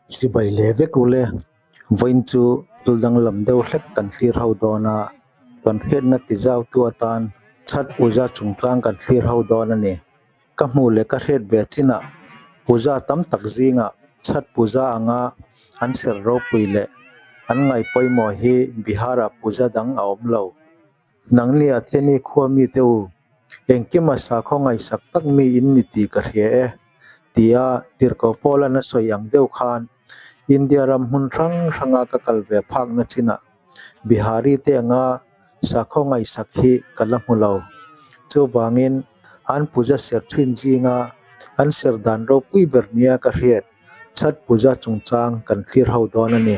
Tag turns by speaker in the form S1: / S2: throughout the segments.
S1: Chibai leh vek ule, vawiin chu thil danglam deuh hlek kan thlir ho dawn a, kan hriatna tizautu atan Chhat Puja chungchang kan thlir ho dawn a ni. Ka hmuh leh ka hriat ve chinah puja tam tak zingah Chhat Puja anga an serh ropui leh an ngaih pawimawh hi Bihar-ah puja dang a awm lo. Nangni Atheni khua mite u, engkima sakhaw ngaihsak tak mi in ni tih ka hria e, tia tirhkoh Paula'n a sawi ang deuh khan India ram hmun hrang hranga ka kal ve phakna chinah Bihari te anga sakhaw ngaihsak hi ka la hmu lo. Chuvangin an puja serh thin zinga an serh dan ropui ber nia ka hriat Chhat Puja chungchang kan thlir ho dawn a ni.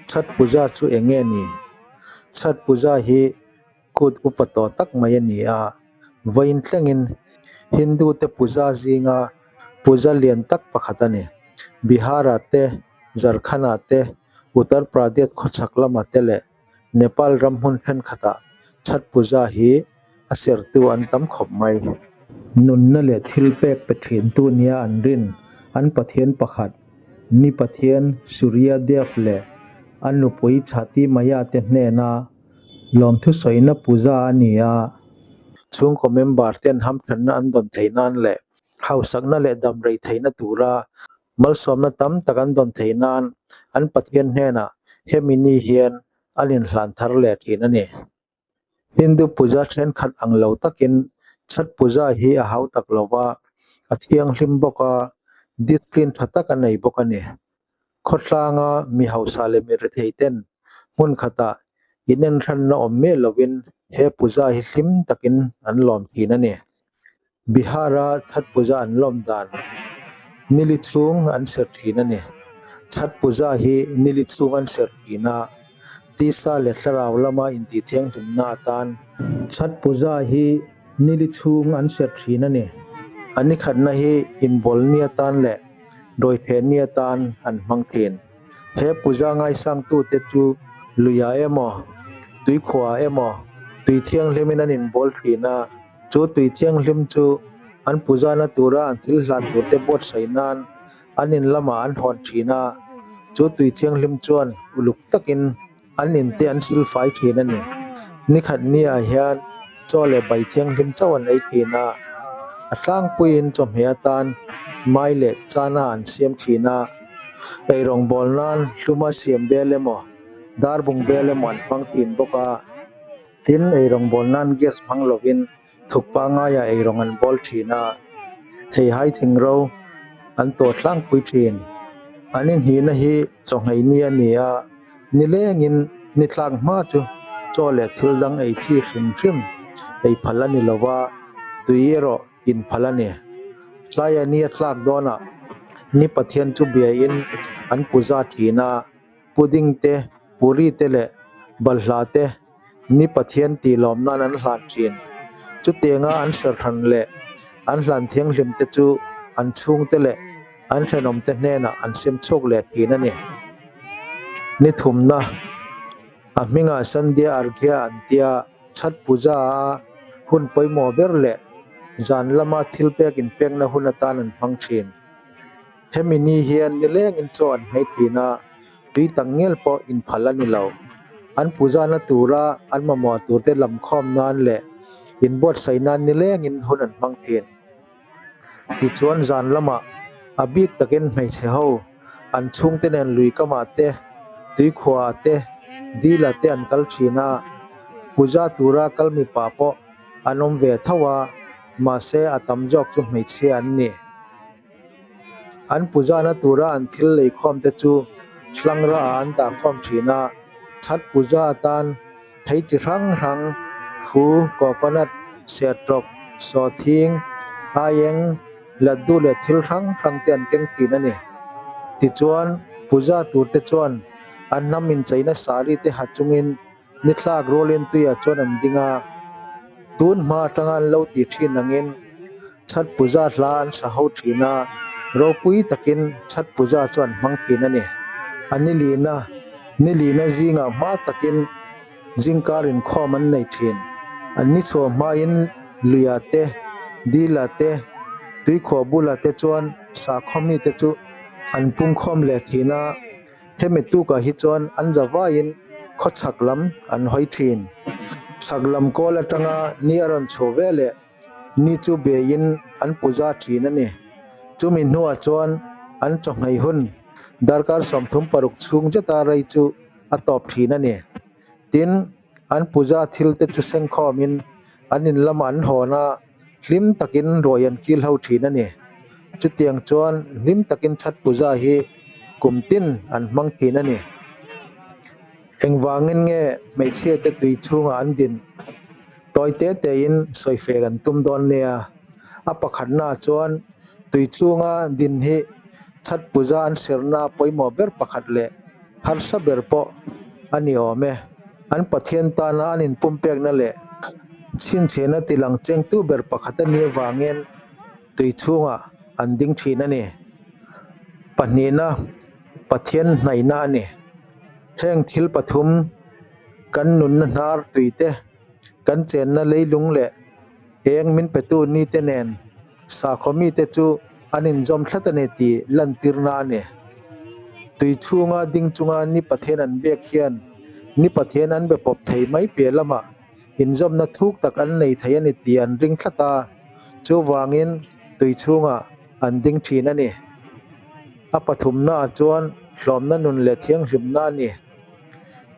S1: Chhat Puja chu eng nge ni? Chhat Puja hi kut upa tawh tak mai a ni a, vawiin thlengin Hindu te puja zinga puja lian tak pakhat a ni. Bihar-ah te, Jharkhand-ah te, Uttar Pradesh khawchhak lamah te leh Nepal ram hmun thenkhatah Chhat Puja hi a sertu an tam khawp mai. Nunna leh thil pek pe thintu nia an rin an pathian pakhat, Ni Pathian Surya Dev leh a nupui Chhati Maya te hnena lawmthu sawina puja a ni a. Chhungkaw member ten hamthanna an dawn theih nan leh hausakna leh damrei theihna tura Malsawmna tam tak an dawn theih nan an Pathian hnenah hemi ni hian an inhlan thar leh thin a ni. Hindu puja thenkhat ang lo takin Chhat puja hi a hau tak lo va, a thianghlim bawk a, discipline tha tak a nei bawk a ni. Khawtlanga mi hausa leh mi rethei ten hmun khatah inenhranna awm miah lovin he puja hi hlim takin an lawm thin a ni. Bihar-a Chhat Puja an lawm dan nili chhung an serh thin a ni. Chhat Puja hi nili chhung an serh thin a, tisa leh thlarau lama intihthianghlimna atan. Chhat Puja hi nili chhung an serh thin a ni. A nikhatna hi inbawl ni atan leh dawitheh ni atan an hmang thin. He puja ngaisangtute chu luiah emaw, tuikhuah emaw, tui thianghlimin an inbawl thin a. Chu tui thianghlim chu an puzana tura an thil hlan turte buatsaih nan an in lamah an hawn thin a, chu tui thianghlim chuan uluk takin an in te an silfai thin a ni. Nikhat niah hian chaw leh bai thianghlim chauh an ei thin a, a tlangpuiin chawhmeh atan mai leh chana an siam thin a, eirawngbawl nan hluma siam bel emaw darbung bel emaw an hmang thin bawk a. Tin, eirawng bawl nan gas hmang lovin thuk pangaiah eirawng an bawl thin a, theihai thingro an tawh tlangpui thin. An inhnihna hi chawhngei ni a ni a, nilengin ni tlak hma chu chaw leh thil dang ei chi hrim hrim ei phal a ni lo va, tui erawh in phal a ni. Tlaia ni a tlak dawnah ni Pathian chu biain an puza thin a. Pudding te, puri te leh balhla te ni Pathian tih lawm nan an hlan thin. Chutianga an serhran leh an hlan thianghlim te chu an chhungte leh an thenawm te hnenah an sem chhuak leh thin a ni. Ni thumna, a hmingah Sandhya Arghya an tia Chhat Puja a hun pawimawh ber leh zan lama thil pek inpekna hun atan an hmang thin. Hemi ni hian nilengin chaw an hmei thin a, tui tak ngel pawh inphal a ni lo. An puzana tura an mamawh turte lamkhawm nan leh inbuatsaih nan nilengin hun an hmang thin. Tichuan zan lamah a bik takin hmeichhe ho an chhungte nen lui kamah te, tuikhuaah te, dilah te an kal thin a, puja tura kal mipa pawh an awm ve tho a, mahse a tam zawk chu hmeichhia an ni. An puzana tura an thil leikhawm te chu hlangra ah an dah khawm thin a, chhat puja atan thei chi hrang hrang, fu, coconut, sertawk, sawhthing, aieng, laddu leh thil hrang hrang te an keng thin a ni. Tichuan, puja tur te chuan an hnam incheina sari te ha chungin Ni thlak rualin tuiah chuan an ding a, tun hma atanga an lo ti thin angin Chhat Puja hla an sa ho thin a, ropui takin Chhat Puja chu an hmang thin a ni. A ni lina, ni lina zingah hma takin zingkar inkhawm an nei thin. An ni chhuah hmain luiah te, dilah te, tuikhuah bulah te chuan sakhaw mite chu. an pungkhawm leh thin a, hemi tukah hi chuan an zavaiin khawchhak lam an hawi thin. Chhak lam kawl atanga ni a rawn chhuah veleh ni chu beiin an puja thin a ni. Chumi hnuah chuan an chawhmei hun darkar 36 chhung zeta rei chu a tawp thin a ni. Tin, an puja thil te chu sengkhawmin an in lamah an hawn a, hlim takin ruai an kil ho thin a ni. Chutiang chuan hlim takin Chhat Puja hi kum tin an hmang thin a ni. Engvangin nge hmeichhia te tui chhungah an din? Tawi te tein sawife kan tum dawn nia. A pakhatnaah chuan tui chhunga din hi Chhat Puja an serna pawimawh ber pakhat leh harsa ber pawh a ni awm e. An Pathian tana an inpumpekna leh chhinchhiahna tilang chengtu ber pakhat a nih avangin tui chhungah an ding thin a ni. Pahnihna, Pathian hnaihna a ni. Heng thil pathum, kan nunna hnar tuite, kan chenna leilung leh eng min petu nite nen Sakhaw mite chu an inzawm thlat a ni tih lantirna a ni. Tui chhunga ding chunga ni Pathian an biak hian ni Pathian an be pawp thei mai piah lamah inzawmna thuk tak an nei thei a ni tih an ring thlat a, chuvangin tui chhungah an ding thin a ni. A pathumnaah chuan hlawmna nun leh thianghlimna a ni.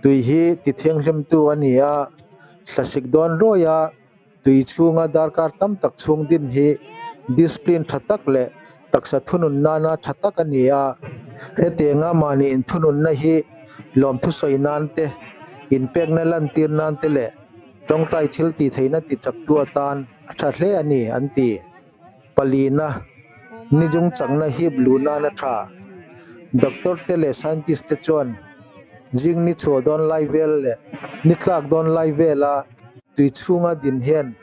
S1: Tui hi tithianghlimtu a ni a, thlasik dawn rawia Tui chhunga darkar tam tak chhung din hi discipline tha tak leh taksa thunun nana tha tak a ni a. Hetianga mahni inthununna hi lawmthu sawi nan te, inpekna lantir nan te leh tawngtai thil tih theihna tichaktu atan a tha hle a ni, an ti. Palina, Ni chung chakna hip luh nan a tha. Doctor te leh scientist te chuan zing ni chhuah dawn lai vel leh ni tlak dawn lai vela tui chhunga din hian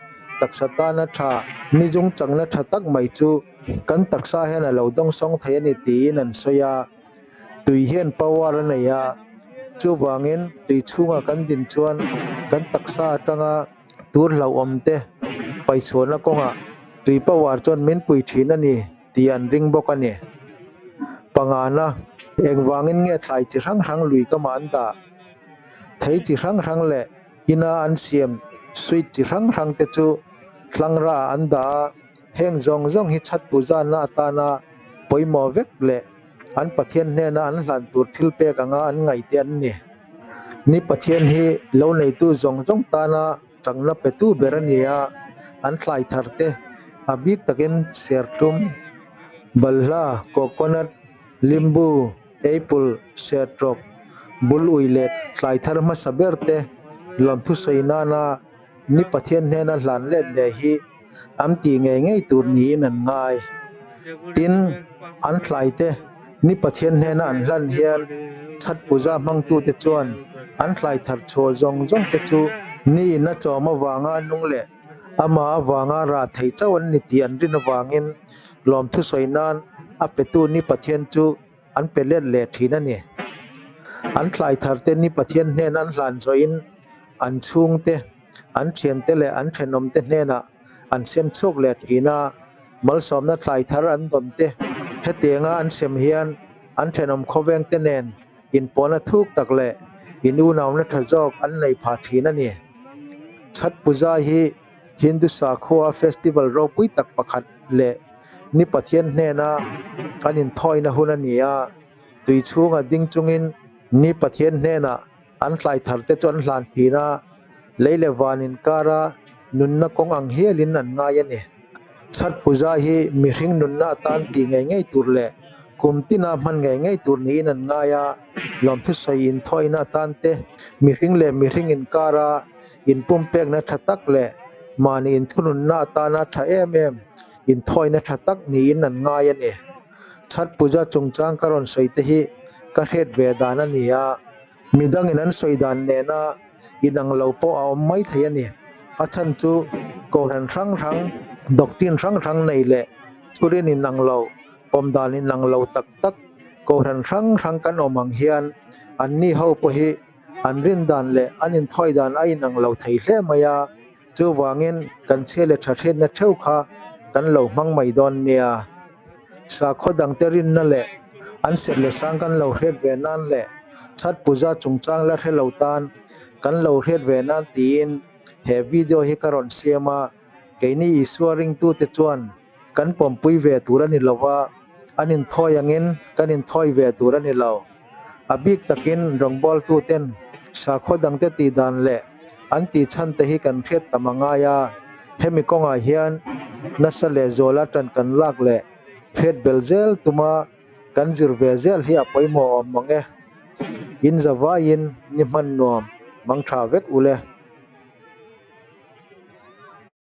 S1: taksa tana tha ni chung chakna tha tak mai chu kan taksa hian a lo dawngsawng thei a ni tiin an sawi a. Tui hian power a nei a, chuvangin tui chhunga kan din chuan kan taksa atanga Tur hlauhawm te paichhuahna kawngah tui power chuan min pui thin a ni tih an ring bawk a ni. Pangana, engvangin nge thlai chi hrang hrang lui kamah an dah? Thei chi hrang hrang leh ina an siam sweet chi hrang hrang te chu thlangra ah an dah a, heng zawng zawng hi chhat puzana atana pawimawh vek leh An Pathian hnena an hlan tur thil pek anga an ngaih te an ni. Ni Pathian hi lo neitu zawng zawng tana chakna petu ber a ni a, an thlai thar te a bik takin serthlum, balhla, coconut, limbu, apple, sertrawk, bul ui leh thlai thar hmasa ber te lawmthu sawi nana Ni Pathian hnena hlan let leh hi an tih ngei ngei tur niin an ngai. Tin, an thlaite Ni Pathian hnena an hlan hian Chhat Puja hmangtute chuan an thlai thar chhuah zawng zawng te chu Ni in a chawm avanga nung leh amah avanga rah thei chauh an ni tih an rin avangin lawmthu sawi nan a petu Ni Pathian chu an pe let leh thin a ni. An thlai thar te Ni Pathian hnen an hlan zawhin an chhungte, an thiante leh an thenawmte hnenah an sem chhuak leh thin a, malsawmna thlai thar an dawn te hetianga an sem hian an thenawm khawvengte nen inpawhna thuk tak leh in unauna tha zawk an nei phah thin a ni. Chhat Puja hi Hindu sakhua festival ropui tak pakhat leh Ni Pathian hnena an inthawina hun a ni a, tui chhunga ding chungin Ni Pathian hnenah An hlai thar te chu an hlan thin a, lei leh van inkara nunna kawng ang hialin an ngai a ni. Chhat Puja hi mihring nunna atan tih ngei ngei tur leh kum tina hman ngei ngei tur niin an ngai a, lawmthusawi inthawina atan te, mihring leh mihring inkara inpumpekna tha tak leh mahni inthununna atana tha em em inthawina tha tak niin an ngai a ni. Chhat Puja chungchang ka rawn sawi te hi ka hriat ve dan a ni a, midangin an sawi dan nena inang lo pawh a awm mai thei a ni. A chhan chu Kohhran hrang hrang, doctrine hrang hrang nei leh thurin inang lo, pawm dan inang lo tak tak Kohhran hrang hrang kan awm ang hian anni ho pawh hi an rin dan leh an inthawi dan a inang lo thei hle mai a. Chuvangin kan chhia leh tha hriatna theuh kha kan lo hmang mai dawn nia. Sakhaw dangte rinna leh An serh leh sang kan lo hriat ve nan leh Chhat Puja chungchang la hre lo tan kan lo hriat ve nan tiin he video hi ka rawn siam a, keini Isua ringtute chuan kan pawmpui ve tur a ni lo va, an inthawi angin kan inthawi ve tur a ni lo. A bik takin rawngbawltuten sakhaw dangte tih dan leh an tih chhan te hi kan hriat tam a ngai a, hemi kawngah hian nasa leh zuala ṭan kan lak leh hriat bel zel tuma kan zir ve zel hi a pawimawh awm mang e. In zavaiin ni hman nuam mang tha vek ule.